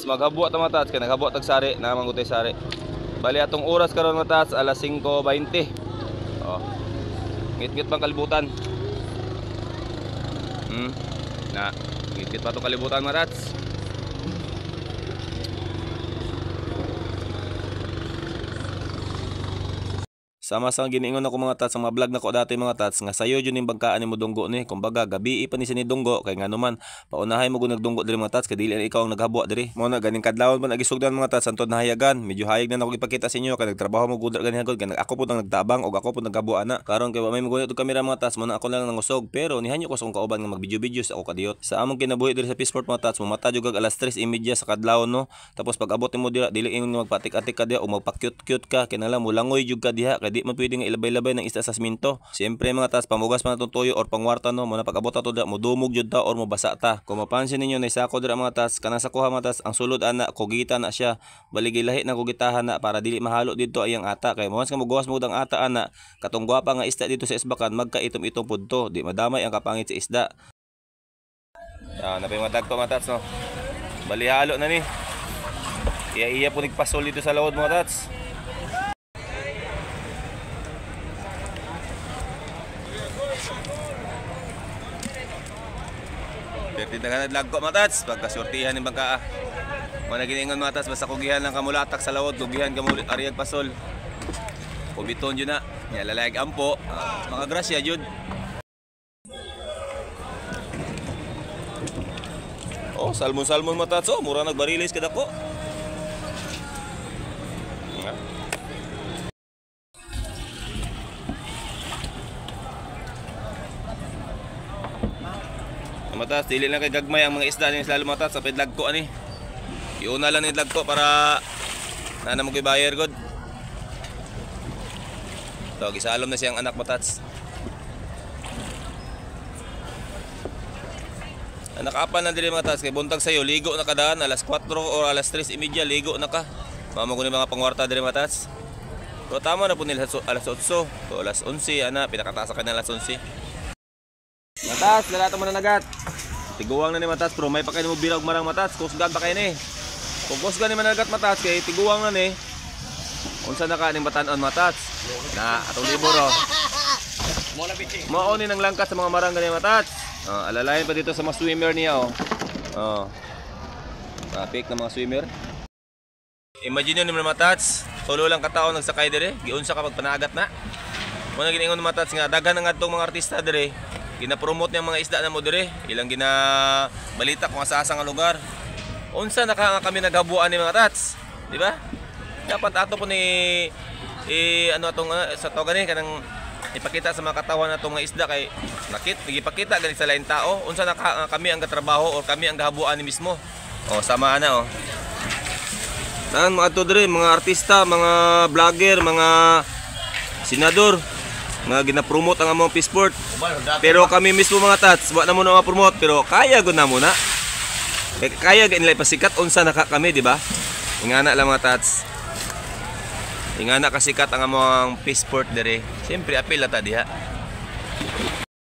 Tats, maghabwa ta mga tats kay naghabwa tag sari, naa man gutay sari. Bali atong oras karon mga tats alas 5:20. Oh. Ngit-ngit pang kalibutan. Na, ngit-ngit pa tong kalibutan mga tats. Sama sa giniingon ako mga tats ang mga vlog nako dati mga tats nga sayo jud ning bangkaan nimo dunggo ni. Kumbaga gabi pa ni siya ni dunggo kay ngano man paunahay mo gud nagdunggo diri mga tats kay dili na ikaw ang naghabwa diri. Mo na ganing kadlawon man agisugdan mga tats antod nahayagan. Medyo hayag na nako ipakita sa inyo kay nagtrabaho mo gud gani hagod kay ako pud ang nagtabang og ako pud naghabwa ana. Karon kay wa may mogunit og kamera mga tats mo na ako lang nangusog pero nihanyo ko sa akong kauban nga magvideo-video sa ako kadiyot. Sa among kinabuhi diri sa Fishport mga tats mumata jud kag alas 3:30 sa kadlawon no. Tapos pag abot nimo dira dili ingon nga magpatik-atik ka diha o magpa-cute-cute ka kinahanglan molangoy jud ka diha kay di man pwede nga ilabay-labay ng isda sa simento. Siyempre mga tats pamugas man atong tuyo or pangwarta no, muna pag abot ato dira modumog jud ta or mobasa ta. Kung mapansin ninyo na sako dira mga tats, kanang sakuha mga tats ang sulod ana kugita na siya. Bali gilahi na kugitahan na para dili mahalo didto ay ang ata kay once nga mogawas mo ang ata ana katong gwapa nga isda dito sa isbakan magkaitom-itom pud to, di madamay ang kapangit sa isda. Ah, napay mga dagko mga tats no. Bali halo na ni. Iya-iya po nagpasol dito sa lawod mga tats. Perti na lagko mga tats, pagkasurtihan ng bangka. Mga giningon mga tats, basta kugihan lang kamulatak sa lawod, kugihan kamulit ariag pasol. Kubiton yun na, nilalayag ampo, mga grasya yun. Oh, salmon-salmon mga tats, oh, mura nagbarilis kadako. Matas, dili lang kay gagmay ang mga isda ni lalo matas sa pedlagko ani. Iuna lang ni lagko para na mo kay buyer god. To gisalom na siyang anak matats. Anak apa na dili matats kay buntag sayo ligo na kadaan alas 4 or alas 3:30 ligo na ka. Mamo ko ni mga pangwarta diri matats. Pero tama na po nila alas 8 to alas 11 ana pinakataas ka na alas 11. Matas, lalato mo na nagat. Tiguang na ni matas, pero may pa kayo mo birag marang matas. Kusgan pa kayo ni. Kung kusgan ni managat matas, kay tiguang na ni. Unsa na ka ning batan-on matas? Na, atong libro. Mao ni nang langkat sa mga marang gani matas. Oh, alalayan pa dito sa mga swimmer niya oh. Oh. Traffic ng mga swimmer. Imagine nyo ni matats, solo lang katao nagsakay dire, giunsa ka pag panagat na. Mo na giningon matats nga daghan na ngadtong mga artista dire. Gina-promote niya mga isda na mo dire, ilang ginabalita kung asa-asa nga lugar. Unsa na ka nga kami naghabuan ni mga tats, di ba? Dapat ato po ni ano atong sa to gani kanang ipakita sa mga katawan natong mga isda kay nakit gipakita gani sa lain tao. Unsa na ka nga kami ang gatrabaho or kami ang gahabuan ni mismo. Oh, sama ana oh. Tan mga ato dire, mga artista, mga vlogger, mga senador nga gina-promote ang among Fishport. Pero kami mismo mga tats, wa na mo na ma-promote pero kaya gud na mo na. Kaya gid nila ipasikat unsa na ka kami, di ba? Ingana lang mga tats. Ingana kasikat ang among Fishport dire. Siyempre apil ta diha.